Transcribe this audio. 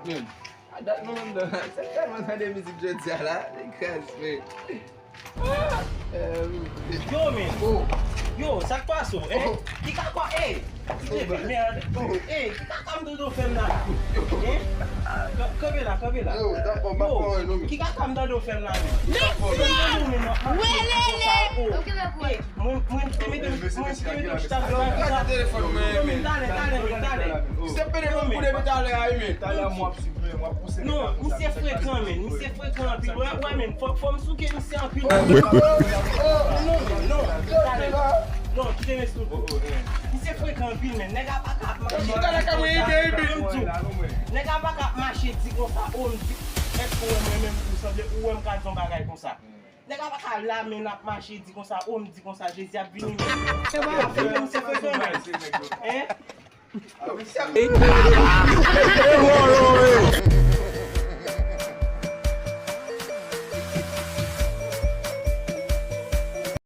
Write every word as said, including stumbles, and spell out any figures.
Men, a dat nou anndan la, sa fè mwen tande mizik jodi a la, li kraz, men. Yo, men. Yo, sa k pase w, en? Ki kaka, e! Kite mèd. E, ki kaka m tande w fè m la? En? Kanpe la, kanpe la. Yo, ki kaka m tande w fè m la, men? Mwen, mwen te mete m, mwen te mete m chita devan konsa. Yo, men, talè, talè, men, talè. Se pede mwen pou depi talè a, men. Talè a mwen ap suiv, men, mwen ap pouse. Non, misye frekan, men. Misye frekan anpil. Wè, wè, men. Fò, fò m souke misye anpil. Non, men, non. Talè. Non, kite men sou. Misye frekan anpil, men. Nèg a pa ka ap mache. Talè ka mwen ede, men. Nèg a pa ka ap mache di konsa, o, m di. Èske ou wè mwen menm tou sanble ou wè m ka di yon bagay konsa? Nèg la pa ka la men n ap mache di konsa, o m di konsa, Jezi ap vini men. Nèg la fè men misye frekan men. Hein?